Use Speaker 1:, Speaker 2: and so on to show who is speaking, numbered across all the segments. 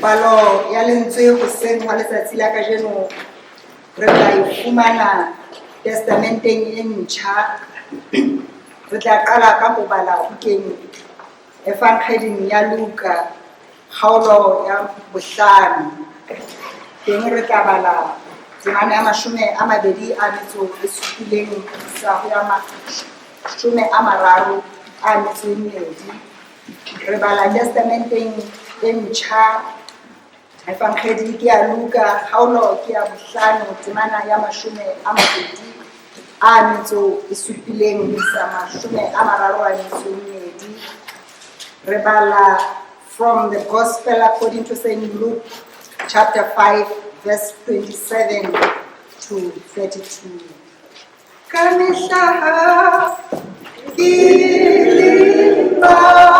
Speaker 1: Palo ya lentswe hoseng hwa letsatsi la kajeno re tla e fumana testamenteng e ntjha. Re tla qala ka ho bala bukeng Evangeding ya Luka kgaolo ya bohlano. Teng re tla bala temana ya 27 ho isa ho ya 32. Re bala testamenteng e ntjha Evangedi ke ya Luka kgaolo ke ya bohlano temana ya 27 ho isa 32. Re bala from the Gospel according to Saint Luke chapter 5 verse 27 to 32. Ka mehla ha ke le bala,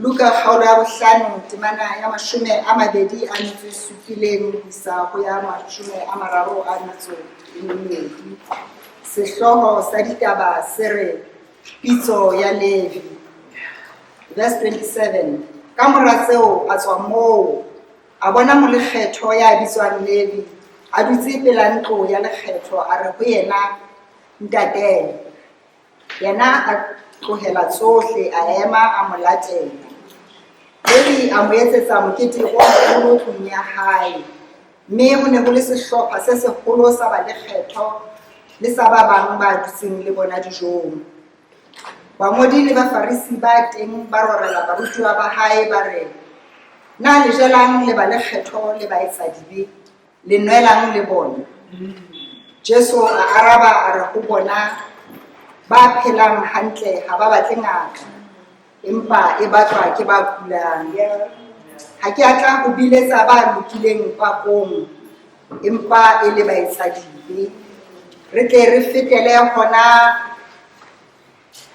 Speaker 1: Luka kgaolo ya bohlano temana ya 27 ho isa ho ya 32. Sehlooho sa ditaba se re pitso ya Levi. Verse 27. Ka mora tseo a tswa moo, a bona molekgetho ya bitswang Levi a dutse pela ntlo ya lekgetho, a re ho yena, ntatele. Yena a tlohela tsohle, a ema a mo latela. Levi a mo etsetsa mokete o moholo tlung ya hae, mme ho ne ho le sehlopha se seholo sa balekgetho le sa ba bang ba dutseng le bona dijong. Bangodi le Bafarisi ba teng ba rorela barutuwa ba hae ba re, na le jelang le balekgetho le baetsadibe, le nwelang le bona? Jesu a araba a re ho bona, ba phelang hantle ha ba batle ngaka, empa e batlwa ke ba kulang. Ha ke a tla ho biletsa ba lokileng pakong, empa e le baetsadibe. Re tle re fetele hona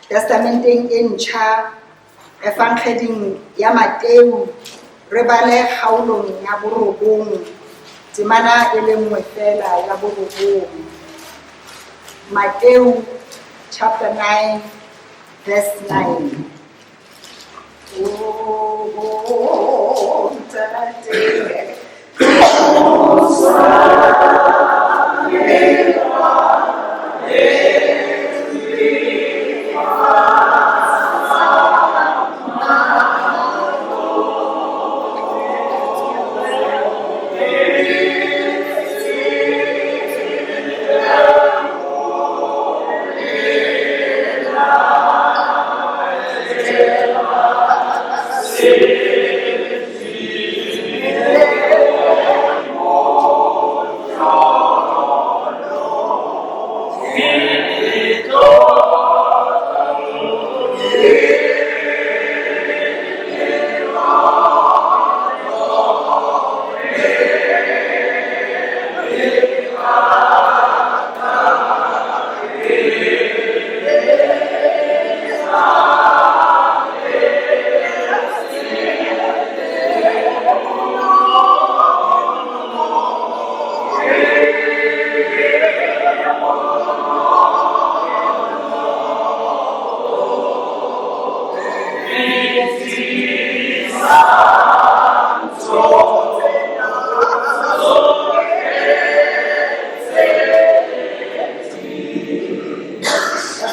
Speaker 1: testamenteng e ntjha Evangeding ya Mateu, re bale kgaolong ya borobong, temana e le nngwe fela ya borobong. Mateu chapter 9 verse 9. Oh, ntate.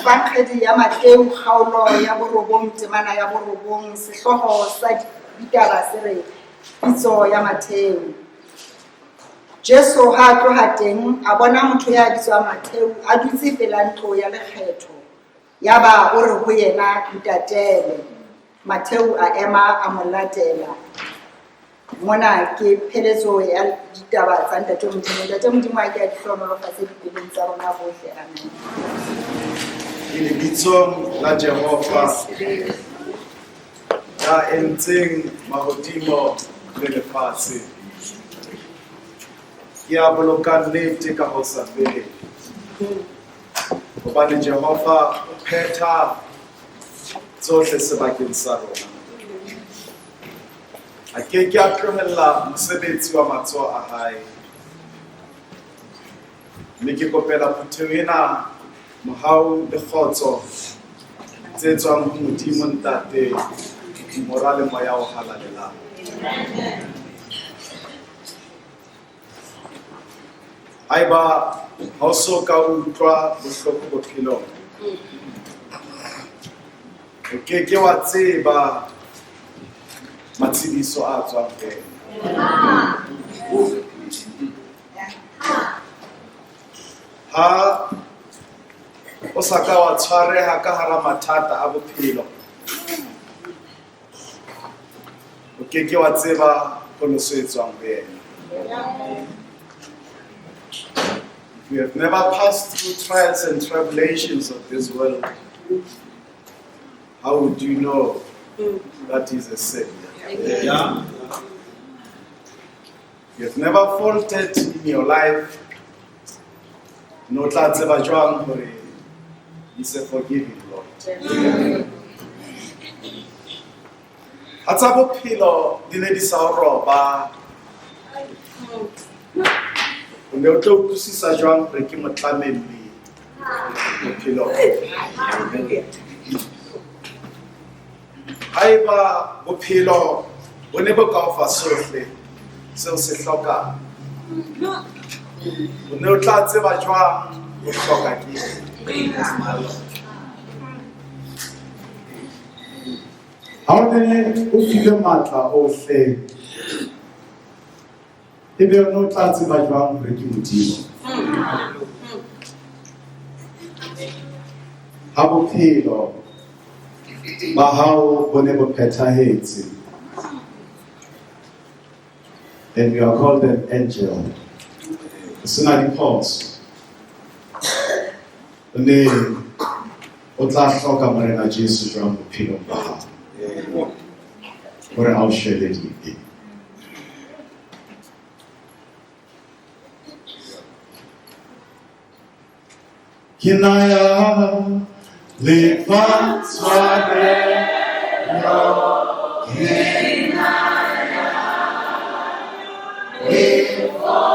Speaker 1: Evangedi ya Mateu kgaolo ya borobong temana ya borobong, sehlooho sa ditaba se re pitso ya Mateu. Jesu ha a tloha teng a bona motho ya bitswang Mateu a dutse pela ntlo ya lekgetho, yaba o re ho yena, ntatele. Mateu a ema a mo latela. Mona ke pheletso ya ditaba tsa Ntate Modimo. Ntate Modimo a ke a di hlohonolofatse dipelong tsa rona bohle. Amen.
Speaker 2: Lebitsong la Jehova ya entseng mahodimo le lefatshe. Ke a bolokang nnete ka ho sa feleng. Hobane Jehova o phetha tsohle sebakeng sa rona. A ke ke a tlohella mosebetsi wa matsoho a hae. Mme ke kopela phutheho ena mohau le kgotso tse tswang ho Modimo Ntate, Mora le Moya o Halalelang. Haeba ha o so ka utlwa bohloko bophelong, o ke ke wa tseba matshediso a tswang ho yena. Ha o sa ka wa tshwareha ka hara mathata a bophelo, o ke ke wa tseba pholoso e tswang ho yena. If you have never passed through trials and tribulations of this world, how would you know that is a savior?
Speaker 3: Yeah.
Speaker 2: You have never faulted in your life. No tla tseba jwang hore he's a forgiving Lord. Ha tsa bophelo di ne di sa o roba, o ne o tlo utlwisisa jwang hore ke motlamelli bophelong? Haeba bophelo bo ne bo ka o fa sohle seo se hlokang, o ne o tla tseba jwang ho hloka ke eng? Ha o ne o filwe matla ohle, ebe o ne o tla tseba jwang hore ke Modimo? Ha bophelo ba hao bo ne bo phethahetse, and you are called an angel, o sena diphoso, o ne o tla hloka Morena Jesu jwang bophelong ba hao hore a o shwele dibe? Ke naya lefa tshwanelo, ke naya lefodisa,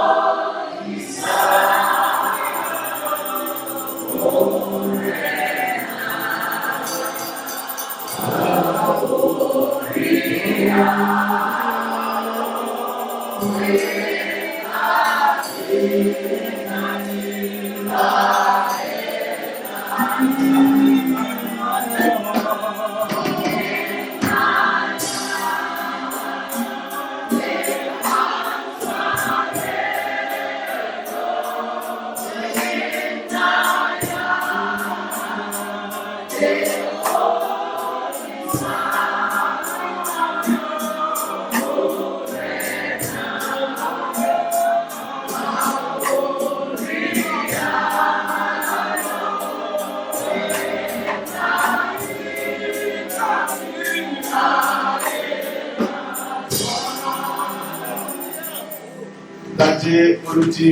Speaker 2: Ntate Moruti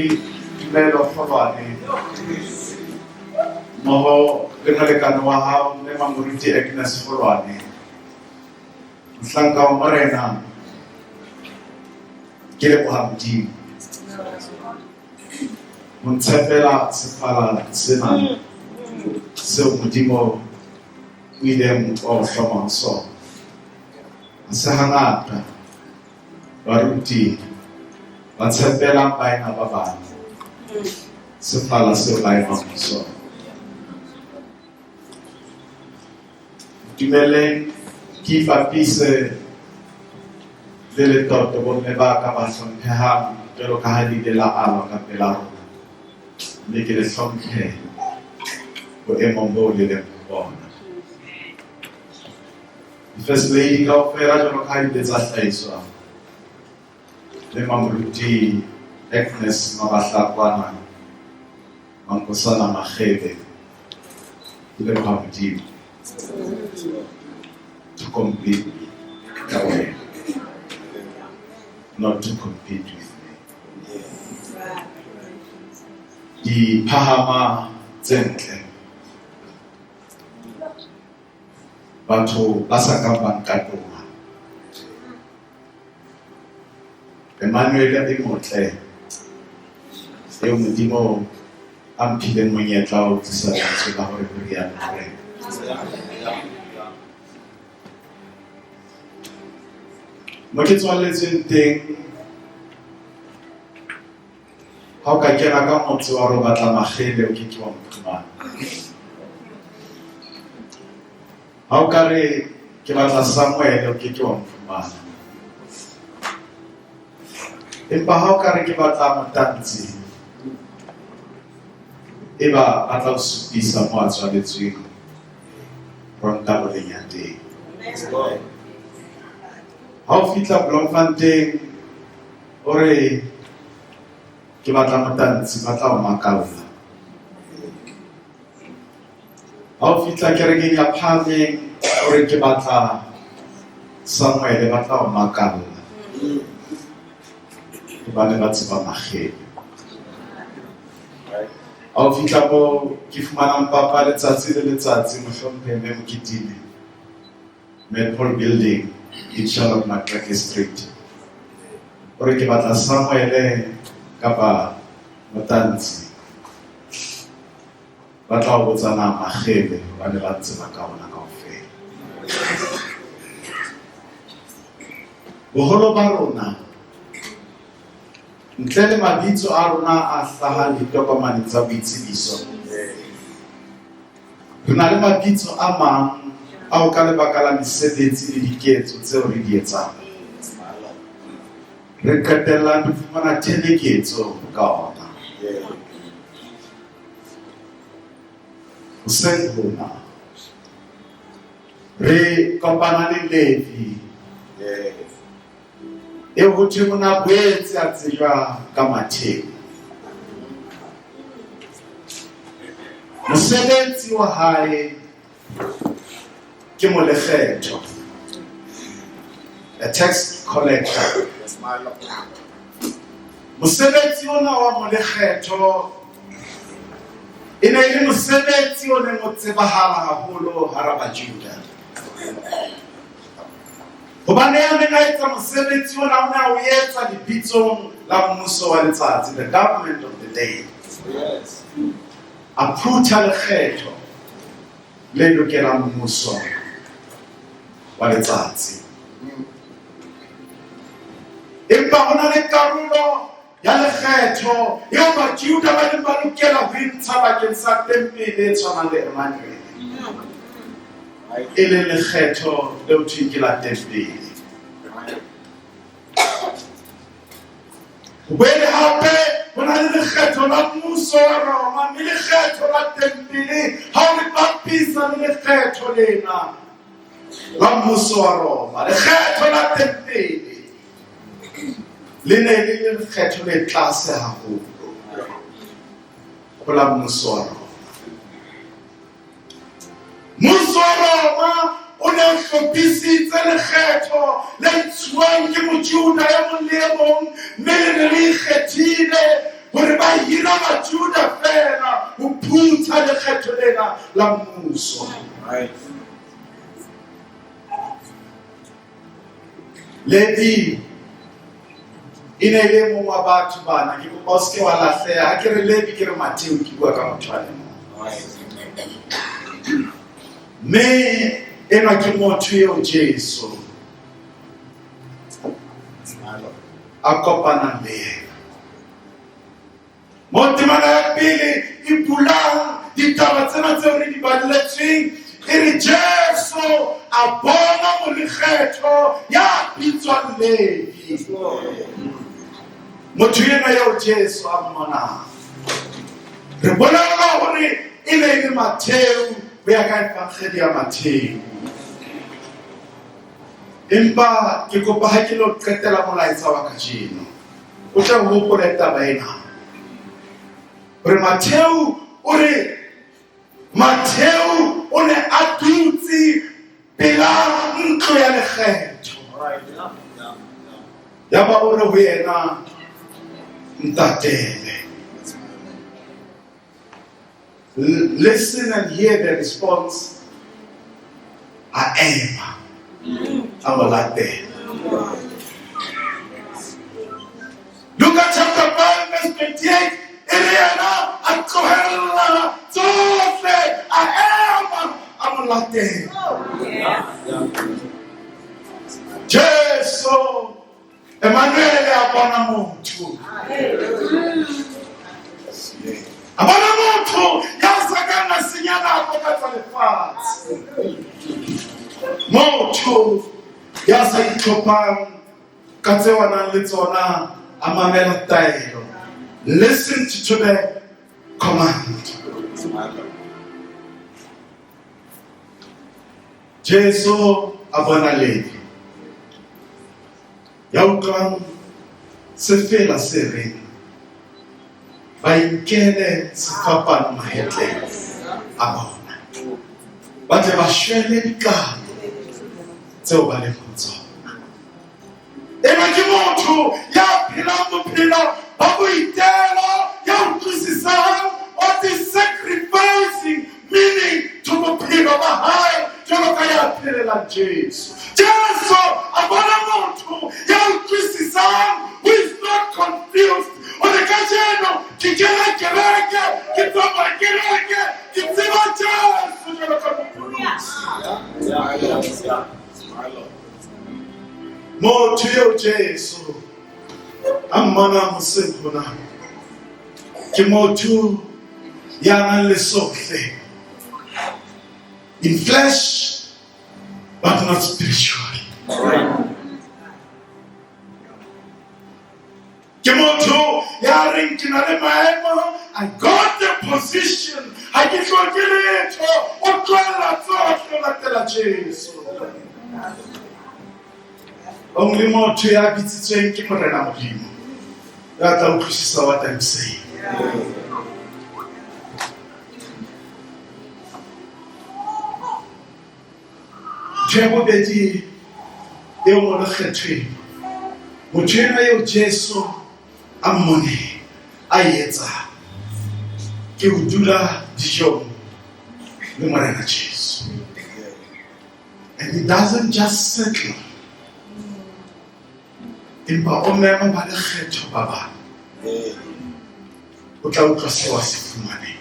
Speaker 2: Tumelo Kgolwane, mmoho le molekane wa hao mme Mamoruti Agnes Kgolwane, mohlanka wa Morena, ke leboha Modimo ho ntshepela sefala sena seo Modimo o ileng wa o hloma ho sona. Ha se hangata baruti ba tshepelang baena ba bang sefala seo ba emang ho sona. Ntumeleng ke ipapise le letoto bomme ba ka ba hlomphehang jwalo ka ha le ile la alwa ka pela rona, mme ke le hlomphe boemong boo le leng ho bona. First Lady kaofela jwalo ka ha di ile tsa hlahiswa le Mamoruti Agnes Mabahlakwana Mankosana Makgebe, Ke leboha Modimo to complete me ka wena, not to compete with me. Diphahama tse ntle, batho ba sa kang ba nkatoha. Emmanuel e motle eo Modimo a mphileng monyetla wa ho tlisa lentswe la hore ho rialo Morena. Mo ke tswalletsweng teng, ha o ka kena ka motse wa re o batla Makgele, o ke ke wa mo fumana. Ha o ka re ke batla Samuel, o ke ke wa mo fumana. Empa ha o ka re ke batla Motantsi, e ba ba tla o supisa mo a tswaletsweng Rontaboleng ya teng. Ha o fihla Bloemfontein, o re ke batla Motantsi, ba tla o makalla. Ha o fihla kerekeng ya Phahameng, o re ke batla Samuel, ba tla o makalla. Hobane ba tseba Makgele. Ha o fihla mo ke fumanang papa letsatsi le letsatsi, mohlomphehi Mme Mokitimi, Medpol Building in Charlotte Maxeke Street. O re ke batla Samuel kapa Motantsi. Ba tla o botsa na Makgele hobane ba tseba ka ona kaofela. Boholo ba rona ntle le mabitso a rona a hlahang ditokomaneng tsa boitsebiso, re na le mabitso a mang ao ka lebaka la mesebetsi le diketso tseo re di etsang re qetellang re fumana theleketso ka ona. Hoseng hona re kopana le Levi eo ho thweng o na boetse a tsejwa ka Matheu. Mosebetsi wa hae ke molekgetho, a tax collector. Mosebetsi ona wa molekgetho e ne e le mosebetsi o neng o tsebahala haholo hara Bajuda. Hobane ya neng a etsa mosebetsi ona o ne a o etsa lebitsong la mmuso wa letsatsi, the government of the day. A phutha lekgetho le lokelang mmuso wa letsatsi. Empa ho na le karolo ya lekgetho eo Bajuda ba neng ba lokela ho e ntsha bakeng sa tempele e tshwanang le Emmanuel, e leng lekgetho leo thweng ke la tempele. Ho boele hape ho na le lekgetho la mmuso wa Roma, mme lekgetho la tempele ha o le bapisa le lekgetho lena la mmuso wa Roma, lekgetho la tempele le ne le le lekgetho le tlase haholo ho la mmuso wa Roma. Mmuso wa Roma o ne o hlophisitse lekgetho le ntshuwang ke Mojuda e mong le e mong, mme le ne le ikgethile hore ba hira Bajuda feela ho phutha lekgetho lena la mmuso. Levi e ne e le mong wa batho bana. Ke kopa o se ke wa lahleha. Ha ke re Levi ke re Matheu, ke bua ka motho a le mong. Mme enwa ke motho eo Jesu a kopanang le yena. Mo temana ya pele e bulang ditaba tsena tseo re di balletsweng, e re Jesu a bona molekgetho ya bitswang Levi. Motho enwa eo Jesu a mmonang, re bolellwa hore e ne e le Matheu ho ya ka Evangeli ya Matheu. Empa ke kopa ha ke lo qetela molaetsa wa kajeno, o tla hopole taba ena hore Matheu o re Mattheu o ne a dutse pela ntlo ya lekgetho. Yaba o re ho yena, ntatele. Listen and hear the response. A ema, a mo latela. Luka chapter 5 verse 28, e re yena a tlohella tsohle, a ema, a mo latela. Jesu Emmanuel a bona motho. A bona motho ya sa kang a senya nako ka tsa lefatshe. Motho ya sa itlhophang ka tseo a nang le tsona, a mamela taelo. Listen to the command. Jesu a bona Levi ya utlwang sefela se reng ba inkele sefapano mahetleng a bona, ba tle ba shwele dikano tseo ba leng ho tsona. Ena ke motho ya phelang bophelo ba boitelo, ya utlwisisang what is sacrificing meaning to bophelo ba hae jwalo ka ya phelelang Jesu. Jesu a bona motho ya utlwisisang, who is not confused. O re kajeno ke kena kereke, ke tsamaya kereke, ke tseba Jesu jwalo ka mopholosi. Motho eo Jesu a mmonang hoseng hona ke motho ya nang le sohle in flesh but not spiritually. Ke motho ya reng ke na le maemo, I got the position, ha ke hloke letho, o tlohella tsohle ho latela Jesu. Only motho ya bitsitsweng ke Morena Modimo ya tla utlwisisa what I'm saying. Ntho ya bobedi eo mo lekgethweng, motho enwa eo Jesu a mmoneng a e etsang ke ho dula dijong le Morena Jesu. And he doesn't just settle, empa o mema ba lekgetho ba bang. O tla utlwa seo a se fumaneng.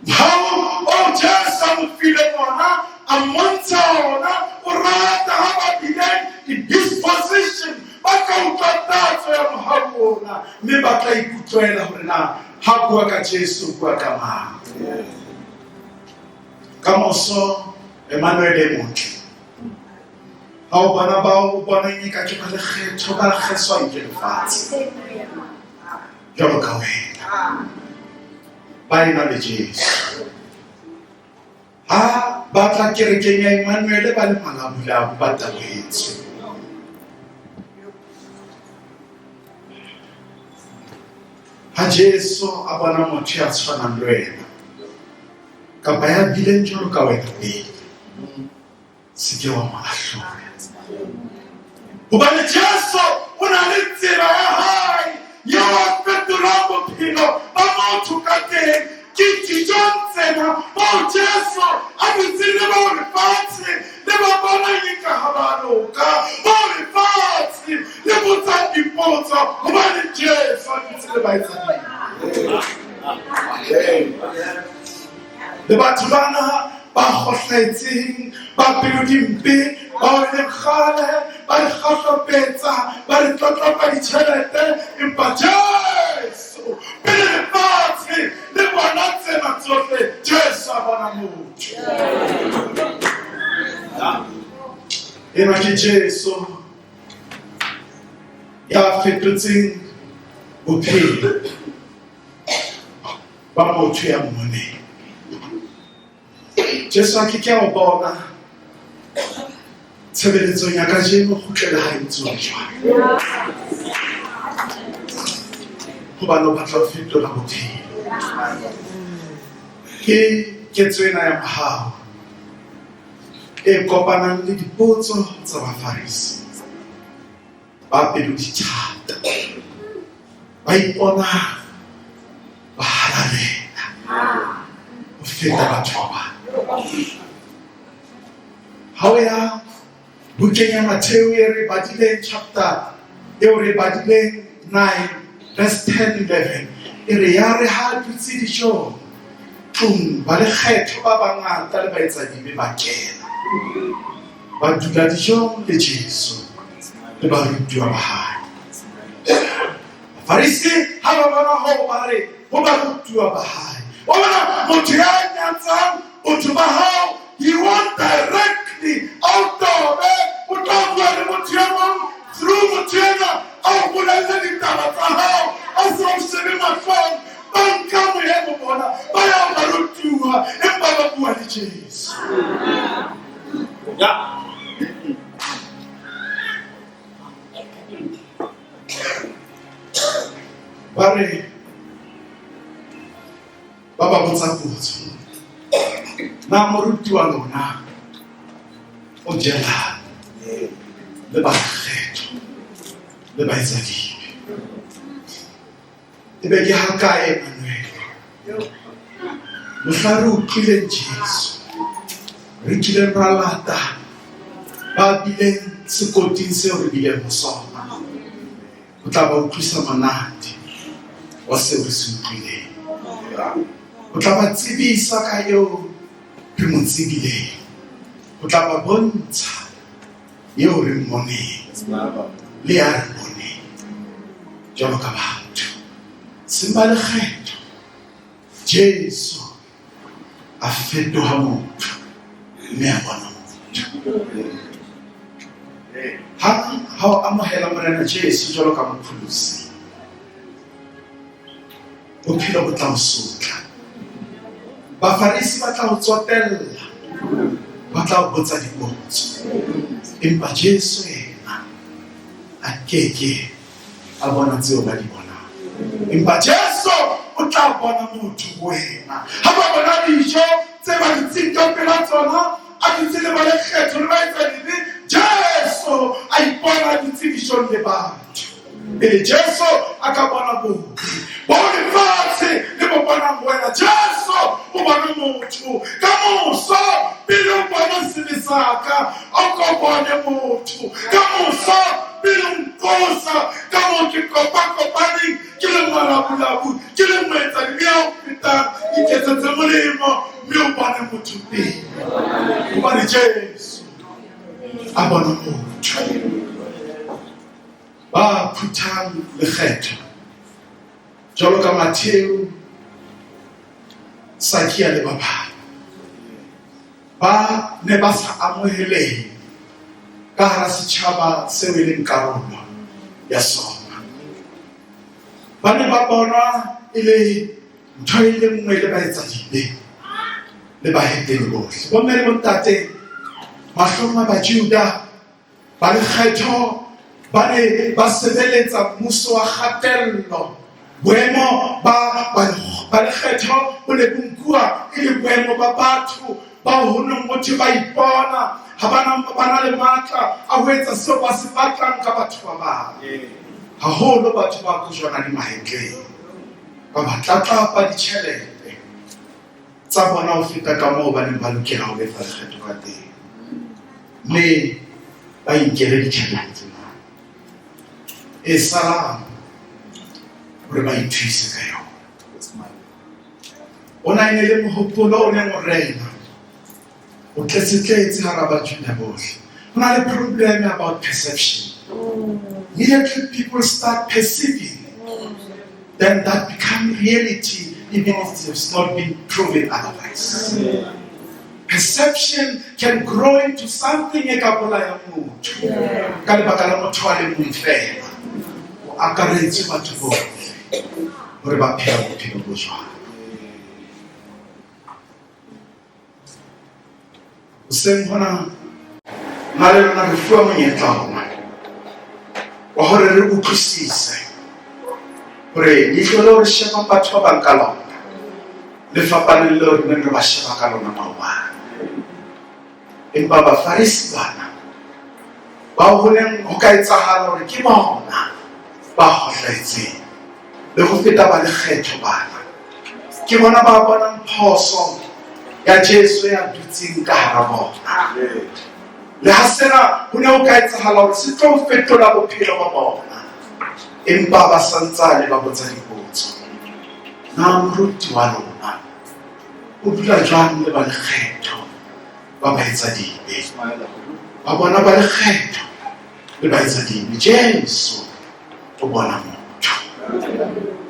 Speaker 2: Hao o Jesu a mo file ona, a mmontsha ona, o rata ha ba bileng in his position, ba tla utlwa tatso ya mohau ona, mme ba tla ikutlwela hore na ha bua ka Jesu, bua ka mang. Ka moso Emmanuel e motle, ha o bona bao o bonang eka ke ba lekgetho ba kgeswang ke lefatshe jwalo ka wena, ba ena le Jesu. Ha ba tla kerekeng ya Emmanuel ba le malabulabu, ba tabohetswe. Ha Jesu a bona motho ya tshwanang le wena kapa ya bileng jwalo ka wena pele, se ke wa mo ahlola. Hobane Jesu o na le tsela ya hae eo a fetolang bophelo ba motho ka teng. Ke dijong tsena moo Jesu a dutseng le bao lefatshe le ba bonang eka ha ba loka, bao lefatshe le botsang dipotso, hobane Jesu a dutse le baetsadibe. Le batho bana ba kgohlahetseng, ba pelo dimpe, ba e leng kgale ba re kgahlapetsa, ba re tlatlapa ditjhelete, empa Jesu pele lefatshe le bona tsena tsohle, Jesu a bona motho. Enwa ke Jesu ya fetotseng bophelo ba motho ya mmoneng. Jesu a ke ke a o bona tshebeletsong ya kajeno, kgutlela hae ntse o le jwalo, hobane o batla ho fetola bophelo. Ke ketso ena ya mohau e kopanang le dipotso tsa Bafarisi ba pelo di thata, ba iponang ba halalela ho feta batho ba bang. Ha o ya bukeng ya Mattheu e re badileng, chapter eo re badileng 9 verse 10 11, e re ya re ha dutse dijong tlung, ba lekgetho ba bangata le baetsadibe ba kena, ba dula dijong le Jesu le barutuwa ba hae. Bafarisi ha ba bona hoo, ba re ho barutuwa ba hae, wa bona motho ya nyatsang botho ba hao, he won't directly ao tobe, o tla bua le motho e mong through motho ena, a o bolelle ditaba tsa hao a sa o shebe mahlong. Ba nka boemo bona, ba ya ho barutuwa, empa ba bua le Jesu. Ba re ba ba botsa potso, na moruti wa lona o jelang le bakgetho le baetsadibe? E be ke ha kae, Emmanuel, mohla re utlwileng Jesu, re kileng ra lata ba bileng sekoting seo re bileng ho sona, ho tla ba utlwisa monate wa seo re se utlwileng, ho tla ba tsebisa ka eo re mo tsebileng, ho tla ba bontsha eo re mmoneng le ya re boneng jwalo ka batho seng ba lekgetho. Jesu a fetoha motho mme a bona motho. Hang ha o amohela Morena Jesu jwalo ka mopholosi, bophelo bo tla o sotla. Bafarisi ba tla o tsotella, ba tla o botsa dipotso, empa Jesu yena a keke a bona tseo ba di bonang, empa Jesu o tla bona motho ho wena. Ha ba bona dijo tse ba dutseng ka pela tsona, a dutse le ba lekgetho le ba etsa dibe, Jesu a ipona a dutse dijong le batho. Pele Jesu a ka bona bobe bo lefatshe le bo bonang wena, Jesu o bona motho. Ka moso pele o bona sebe sa ka, o ko bone motho. Ka moso pele o nkosa ka moo ke kopa-kopaneng, ke le malabulabu, ke le moetsadibe ya o fetang, iketsetse molemo mme o bone motho pele, hobane Jesu a bona motho. Ba phuthang lekgetho jwalo ka Mattheu, Sakia le ba bang, ba ne ba sa amohelehe ka hara setjhaba seo e leng karolo ya sona. Ba ne ba bonwa e le ntho e le nngwe le baetsadibe le bahetene bohle. Bomme le bontate, mahlong a Bajuda, ba lekgetho ba ne ba sebeletsa mmuso wa kgatello. Boemo ba ba lekgetho bo ne bo nkuwa e le boemo ba batho bao ho neng ho thwe ba ipona ha ba na le matla a ho etsa seo ba se batlang ka batho ba bang, haholo batho ba kojwana di mahetleng, ba ba tlatlapa ditjhelete tsa bona ho feta ka moo ba neng ba lokela ho lefa lekgetho ka teng, mme ba inkele ditjhelete tsena e salang hore ba ithuise ka yona. Ona e ne le mohopolo o neng o rena o tletsetletse hara Bajuda bohle. Ho na le problem about perception. Immediately people start perceiving, then that become reality, even if it's not been proven otherwise. Perception can grow into something e ka bolayang motho ka lebaka la motho a le mong fela. O akaretse batho bohle hore ba phela bophelo bo jwang. Hoseng hona, nna le lona re fuwa monyetla ona wa hore re utlwisise hore leihlo leo re shebang batho ba bang ka lona Le fapaneng leo re neng re ba sheba ka lona maobane. Empa Bafarisi bana bao ho neng ho ka etsahala hore ke bona ba hohlahetseng le ho feta ba lekgetho bana, ke bona ba bonang phoso ya Jesu ya dutseng ka hara bona. Le ha sena ho ne ho ka etsahala hore se tlo fetola bophelo ba bona, empa ba santsane ba botsa dipotso. Na moruti wa lona o dula jwang le ba lekgetho ba baetsadibe? Ba bona ba lekgetho le baetsadibe. Jesu o bona motho.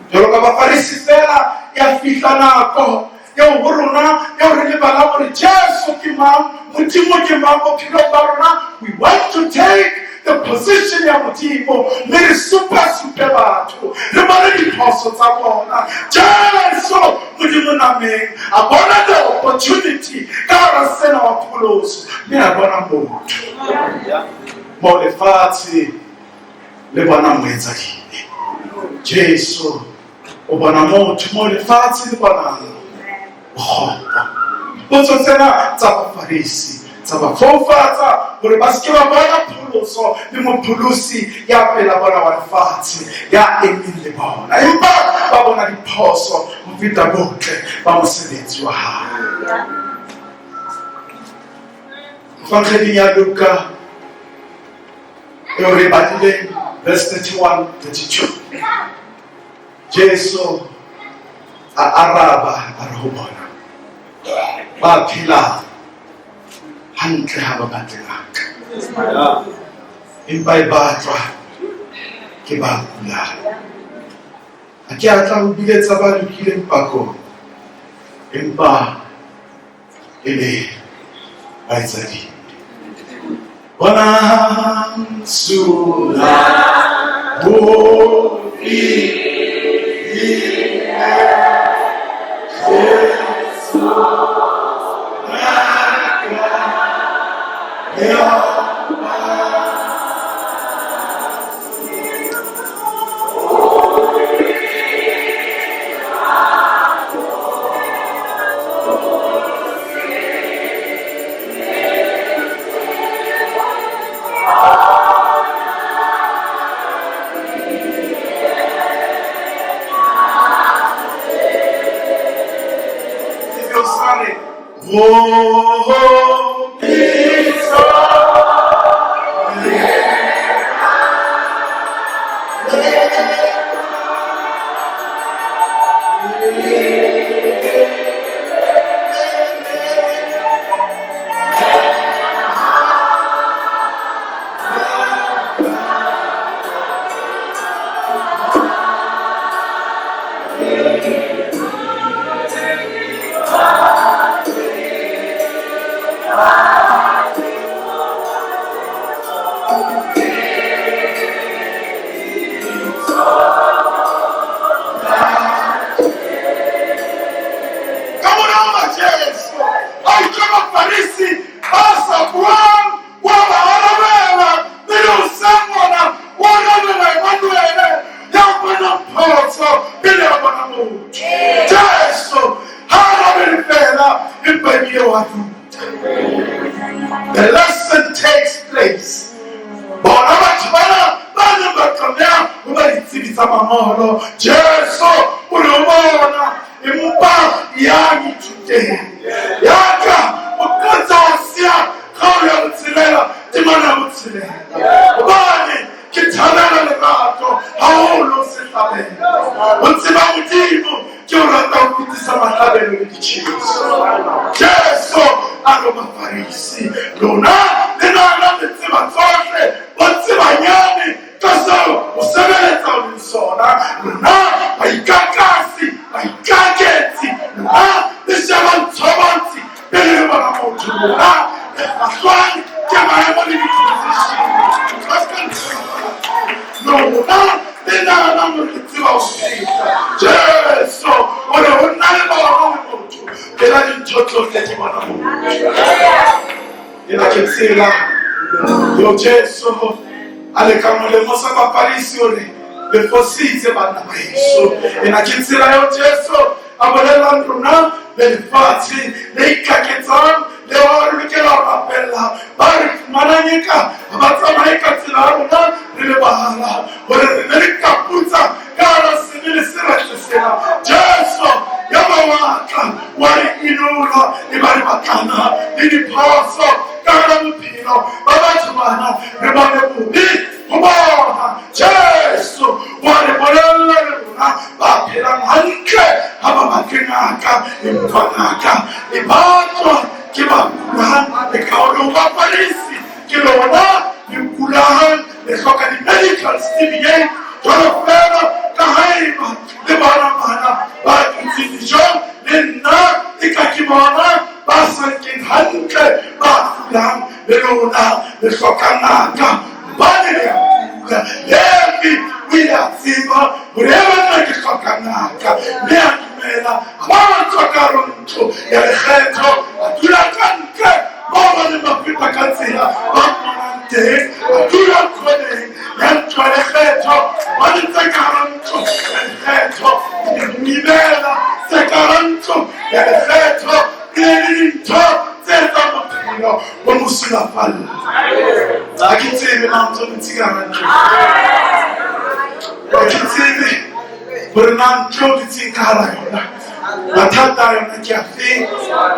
Speaker 2: Jwalo ka Bafarisi fela, ya fihla nako eo ho rona eo re lebalang hore Jesu ke mang, Modimo ke mang bophelong ba rona. We want to take the position ya Modimo mme re supa-supe batho, re bone diphoso tsa bona. Jesu Modimo nameng a bona the opportunity ka hara sena wa pholoso mme a bona motho mo lefatshe le bona moetsadibe. Jesu o bona motho mo lefatshe le bonang bokgopo. Potso tsena tsa Bafarisi tsa ba foufatsa hore ba se ke ba bona pholoso le mopholosi ya pela bona wa lefatshe ya emeng le bona, empa ba bona diphoso ho feta botle ba mosebetsi wa hae. Evangeding ya Luka eo re badileng, verse 31 32, Jesu a araba a re ho bona, ba phelang hantle ha ba batle ngaka, empa e batlwa ke ba kulang. Ha ke a tla ho biletsa ba lokileng pakong, empa e le baetsadibe. Bonang sula ho Jesu ngaka ya. Oh, Ka mora hoba Jesu a utlwe Bafarisi ba sa buang, wa ba arabela, mme le hoseng ona o arabela Emanuele ya bonang phoso pele a bona motho. Jesu ha arabele fela, empa ebile wa ruta. The lesson takes place. Bona batho bana ba neng ba tlameha ho ba ditsebi tsa mangolo, Jesu o re ho bona, empa ya ithuteng ya ka o qotsa Hosea kgaolo ya botshelela temana ya botshelela, hobane ke thabela lerato haholo sehlabelo, ho tseba Modimo ke o rata ho fetisa mahlabelo le ditjheso. Jesu a re Bafarisi, lona le nahana le tseba tsohle, ba tsebanyane ka seo ho sebeletsa ho leng sona. Lona baikakasi, baikaketsi, lona le shebang tshobotsi pele le bona motho, lona le kgahlwang ke maemo le di-position. Ba ska lona le nahanang hore le tseba ho feta. Jesu o re ho nna le bona le motho pela dintho tsohle ke bona motho. Ena ke tsela eo Jesu a lekang ho lemosa Bafarisi hore le fositse, banna ba heso. Ena ke tsela eo Jesu
Speaker 3: a bolellang rona le lefatshe le ikaketsang le ba re lokela ho rapella ba re fumanang eka ha ba tsamaye ka tsela ya rona re lebala hore re ne re kaputsa ka hara sebe le seretse sena. Jesu ya ba wa tla wa re inola e ba re batlana le diphoso ka hara bophelo ba batho bana re bone bobe ho bona. Jesu wa re bolella le rona ba phelang hantle ha ba batle ngaka, empa ngaka e batlwa ke ba kulang. Le ka hore ho Bafarisi ke lona le kulang, le hloka di-medical certificate jwalo feela ka haeba le bona bana ba dutseng dijong le nna e ka ke bona ba sa nkeng hantle ba kulang le lona le hloka ngaka hobane le a kula. Levi o ile a tseba hore e banna ke hloka ngaka mme a dumela a ba a tswa ka hare ho ntlo ya lekgetho a dula ka ntle bao ba neng ba feta ka tsela ba mmonang teng a dula khoneng ya ntlo ya lekgetho hobane tse ka hara ntlo ya lekgetho di imela tse ka hara ntlo ya lekgetho e le dintho tse etsang bophelo bo mo sulafalla. Ha ke tsebe na o ntso dutse ka hara ntlo, ha ke tsebe hore na ntlo o dutseng ka hara yona mathata a yona ke afe,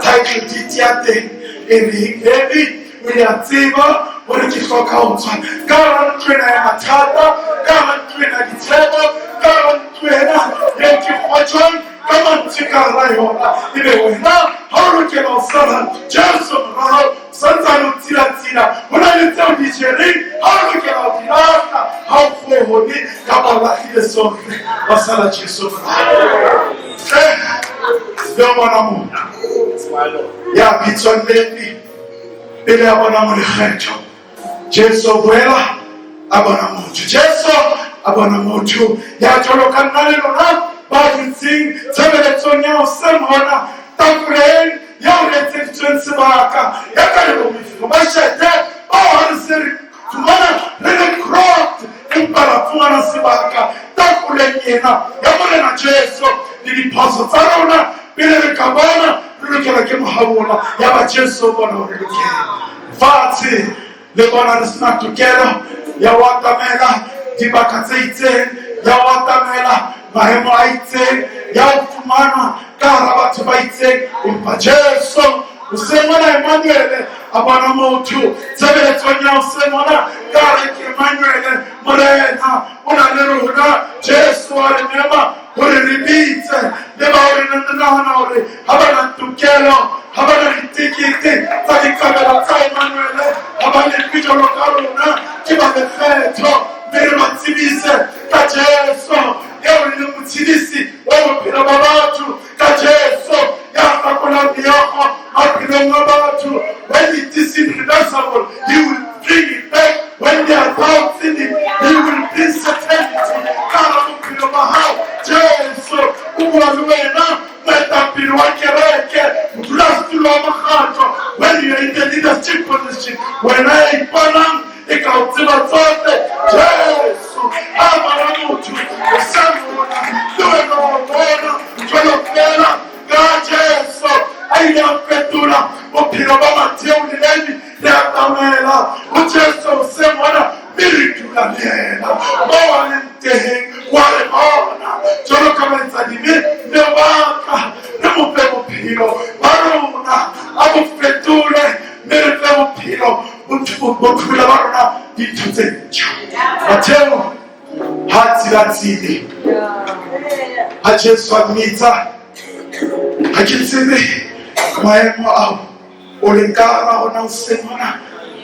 Speaker 3: title deed ya teng e reng. Levi o ile a tseba hore ke hloka ho tswa ka hara ntlo ena ya mathata, ka hara ntlo ena ya ditshebo, ka hara ntlo ena eo ke kgotjwang ka mantswe ka hara yona. Ebe wena ha o lokela ho sala Jesu morao, o santsane o tsilatsila, ho na le tseo di jereng ha o lokela ho di lahla, ha o kgone kapa o lahlile sohle wa sala Jesu morao. Hle le o bona motho ya bitswang Levi pele a bona molekgetho. Jesu boela a bona motho. Jesu a bona motho ya jwalo ka nna le lona ba dutseng tshebeletsong ya hoseng hona tafoleng eo re etseditsweng sebaka ya ka le bomefibashete bao ha re se re fumana re le cropped empa ra fumana sebaka tafoleng ena ya Morena Jesu le diphoso tsa rona pele re ka bona re lokela ke mohaola ya ba Jesu o bona hore lokela fatshe le bona re sena tokelo ya ho atamela dibaka tse itseng, ya ho atamela maemo a itseng, ya ho fumanwa ka hara batho ba itseng, empa Jesu hoseng mona Emmanuele a bona motho tshebeletsong ya hoseng mona ka hare ke Emmanuele Morena o na le rona. Jesu a re mema hore re bitse le bao re neng re nahana hore ha ba na tokelo, ha ba na ditekete tsa dikabelo tsa Emmanuele, ha ba lefe jwalo ka rona, ke ba lekgetho, mme re ba tsebise ka Jesu eo e leng motshedisi wa bophelo ba batho, ka Jesu ya hlakolang meokgo maphelong a batho. When it is irreversible, he will bring it back. When there are doubts in it, he will bring certainty. Ka hara bophelo ba hao, Jesu o bua le wena, moetapele wa kereke, modulasetulo wa mokgatlo. When you are in the leadership position, wena ya iponang e ka o tseba tsohle, Jesu a bona motho o sa mona le wena wa bona jwalo feela ka Jesu a ile a fetola bophelo ba Matheo le Levi. Re atamela ho Jesu hoseng hona mme re dula le yena moo a leng teng, wa re bona jwalo ka baetsadibe mme o batla re mo fe bophelo ba rona, a bo fetole mme re fe bophelo bophelo ba rona dintho tse ntjha. Matheo ha tsilatsile ha Jesu a mmitsa, ha ke tsebe maemo ao o leng ka hara ona hoseng hona,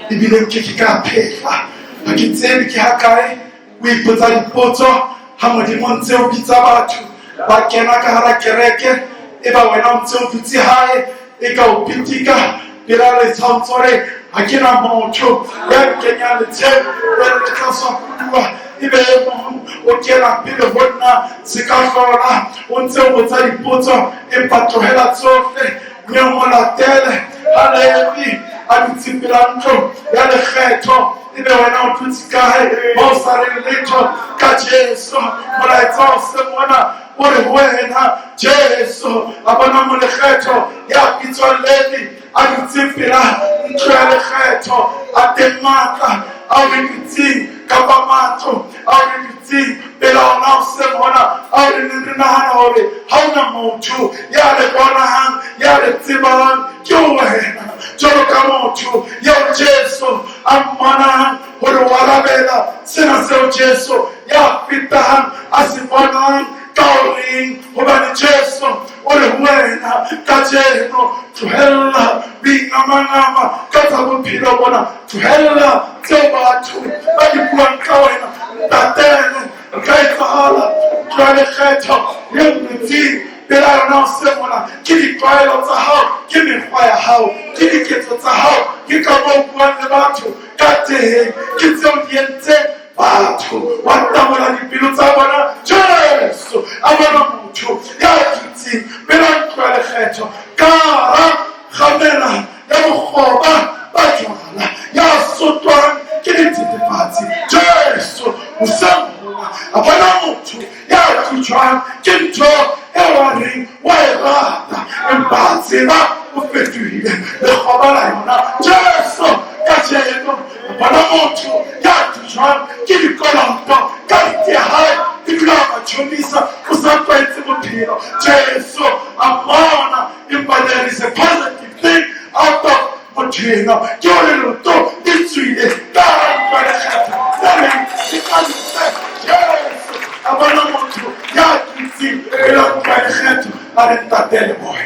Speaker 3: ebile nke ke ka phetla. Ha ke tsebe ke hakae o ipotsa dipotso ha Modimo o ntse o bitsa batho ba kena ka hara kereke, e ba wena o ntse o dutse hae e ka o pitika pela letsha, o ntso re ha ke na motho ya nkenyang letsheng le re tla swa kuduwa, ebe e mong o kena pele ho nna se ka hlola. O ntse o botsa dipotso, empa tlohela tsohle mme o mo latele. Ha Levi a dutse pela ntlo ya lekgetho, ebe wena o dutse kae ba o sa reng letho ka Jesu? Molaetsa o se mona. o re ho wena. Jesu a bona molekgetho ya bitswang Levi a dutse pela ntlo ya lekgetho, a teng matla ao re dutseng kapa matlo ao re dutseng pela ona hoseng hona, ao re neng re nahana hore ha ona motho ya re bonang, ya re tsebang, ke wena. Jwalo ka motho eo Jesu a mmonang hore o arabela sena seo Jesu ya fetang a se bonang ka horeng, hobane Jesu o re ho wena kajeno, tlohella boingamangama ka tsa bophelo bona, tlohella tseo batho ba di buang ka wena, ntatele. Re ka etsahala ntlo ya lekgetho e dutseng pela yona hoseng mona ke ditlwaelo tsa hao, ke mekgwa ya hao, ke diketso tsa hao, ke ka moo buang le batho ka teng, ke tseo di entseng batho wa tabola dipelo tsa bona. Jesu a bona motho ya dutseng pela ntlo ya lekgetho ka hara kgamela ya bokgoba ba jwala, ya sotwang ke dithethefatsi. Jesu hoseng hona a bona motho ya tsujwang ke ntho eo a reng wa e rata, empa a tseba o fetohile lekgoba la yona. Jesu kajeno a bona motho ya tsujwang ke dikoloto, karete ya hae e dula a matjhonisa, o sa tlwaetse bophelo. Jesu a mmona, empa there is a positive thing out of motho enwa, ke hore leoto le tswile ka hara ntlo ya lekgetho le reng le ka ntle. Jesu a bona motho ya dutseng pela ntlo ya lekgetho, a re ntatele boy.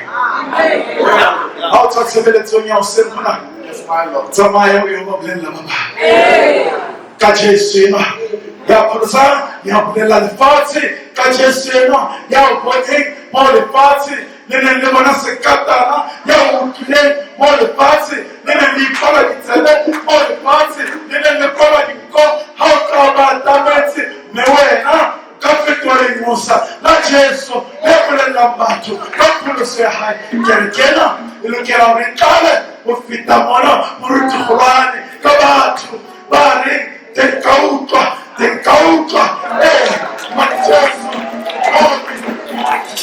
Speaker 3: Ha o tswa tshebeletsong ya hoseng mona, tsamaya o yo ba bolella ba bang ka Jesu enwa ya pholosang, ya bolella lefatshe ka Jesu enwa ya o boneng mo lefatshe le neng le bona sekatana, ya o utlwileng mo lefatshe le neng le ikwala ditsebe, mo lefatshe le neng le kwala dinko ha o tla ba atametse, mme wena ka fetoha lenqosa la Jesu le bolellang batho ka pholoso ya hae. Kereke ena e lokela hore e tlale ho feta mona, moruti Kgolwane, ka batho ba reng teng ka utlwa, teng ka utlwa, ee, Jesu.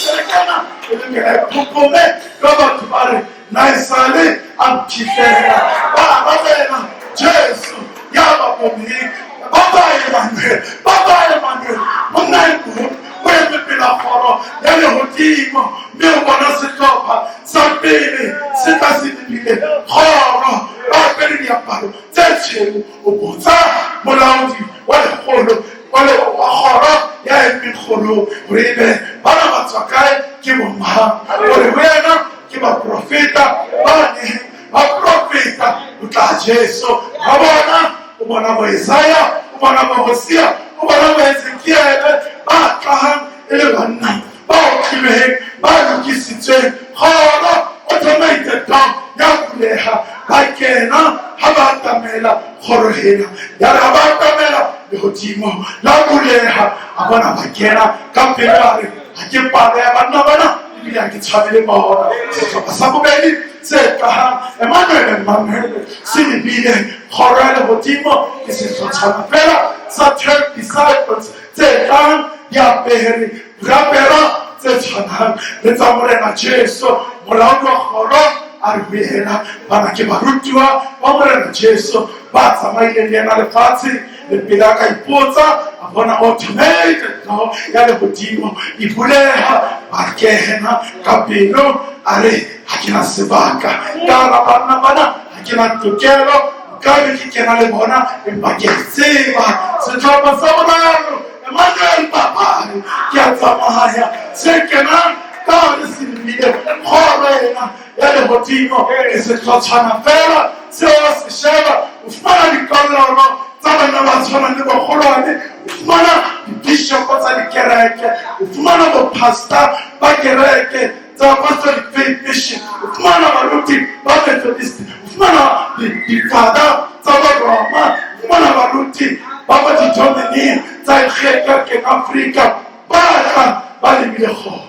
Speaker 3: Kereke ena e lokela e phophome ka batho ba re na esale a mphihlela, ba arabela Jesu ya ba boneng. Baba Emmanuel, Baba Emmanuel, monna e mong o eme pela kgoro ya lehodimo, mme o bona sehlopha sa pele se tla se lebile kgoro, ba apere diaparo tse tshweu. O botsa molaodi wa lekgolo wa kgoro ya emeng kgorong hore ebe bana ba tswa kae, ke bomang. Hore ho yena ke baprofeta ba neng ba profeta o tla Jesu ba bona. O bona bo Isaya, o bona bo Hosea, o bona bo Ezekiele ba tlahang e le banna ba otlilweng, ba lokisitsweng. Kgoro automated door ya buleha, ba kena. Ha ba atamela kgoro ena, ya re ha ba atamela, lehodimo la buleha, a bona ba kena. Ka pele a re ha ke palo ya banna bana, ebile ha ke tshwane le bona. Sehlopha sa bobedi se tlahang Emmanuel Emmanuel se lebile kgoro ya lehodimo, ke sehlotshwana fela sa 12 disciples tse tlang di apere diapero tse tshwanang le tsa Morena Jesu. Molaodi wa kgoro a re ho yena, bana ke barutiwa ba Morena Jesu ba tsamaileng le yena lefatshe le pele. A ka ipotsa, a bona automated door ya lehodimo e buleha, ba kena. Ka pelo a re ha ke na sebaka ka hara banna bana, ha ke na tokelo nka be ke kena le bona, empa ke a tseba sehlopha sa boraro Emmanuel Papare ke a tsamaya se kenang ka hare se lebile kgoro ena ya lehodimo, ke sehlotshwana fela seo se sheba. O fumana dikoloro tsa bana ba tshwanang le bokgolwane, o fumana dibishopo tsa dikereke, o fumana bopastor ba kereke tsa Apostolic Faith Mission, o fumana baruti ba Methodist, o fumana difada tsa Baroma, o fumana baruti ba ba didominion tsa kerekeng Afrika, ba tla ba lebile kgoro.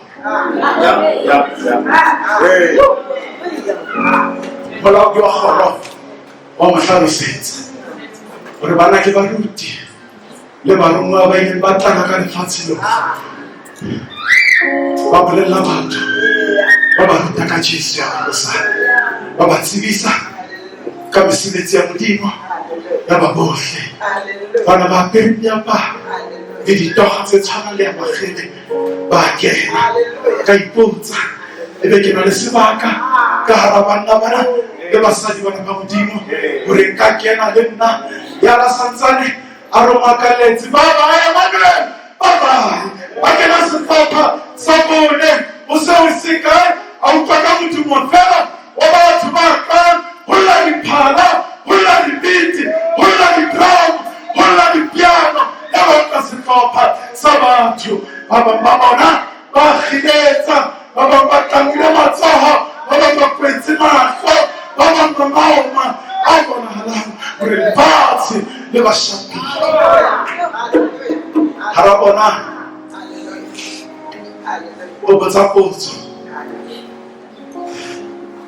Speaker 3: Molaodi wa kgoro wa mo hlalosetsa hore bana ke baruti le barongwa ba ileng ba tlala ka lefatshe lohle. Ba bolella batho, ba ba ruta ka Jesu ya pholosang, ba ba tsebisa ka mesebetsi ya Modimo ya ba bohle. Bana ba apere diaparo le ditoga tse tshwanang le ya makgele ba kena. Ka ipotsa, ebe ke na le sebaka ka hara banna bana le basadi bana ba Modimo hore nka kena le nna. Ya ra santsane a re makaletse, ba bae Emmanuel, ba bae. Ba kena sehlopha sa bone, o se o se kae, a utlwa ka modumo fela wa batho ba tlang ho lla diphala, ho lla dibiti, ho lla di-drum, ho lla dipiano. Ya ba utlwa sehlopha sa batho, ba bang ba bona ba kgiletsa, ba bang ba tlamile matsoho, ba bang ba kwetse mahlo, ba bang ba maoma a bonahalang hore lefatshe le ba shapile. Hara bona o botsa potso,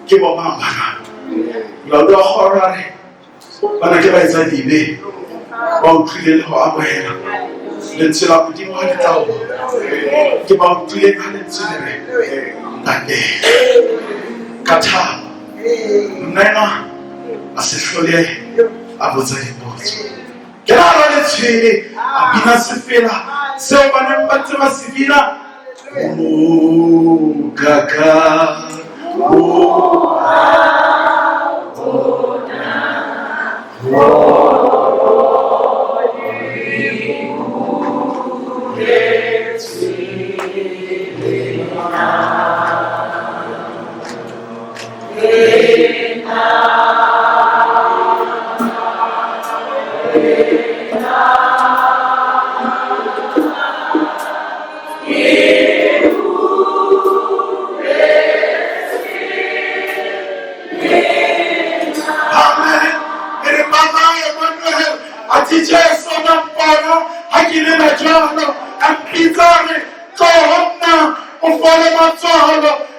Speaker 3: ke bo mang bana? Molaodi wa kgoro a re, bana ke baetsadibe ba utlwile le ho amohela lentswe la Modimo ha le tla ho bona. Ke ba utlwileng ha lentswe le re ntate ka thabo. Monna enwa a se hlole a botsa dipotso. Ke la hara letshwele a bina sefela seo ba neng ba ntse ba se bina. O kaka o Amen. E re mama Emmanuel, a thi Jesu na mpona ha ke lela jwalo, a mpitsa a re tloho nna o fole matswalo.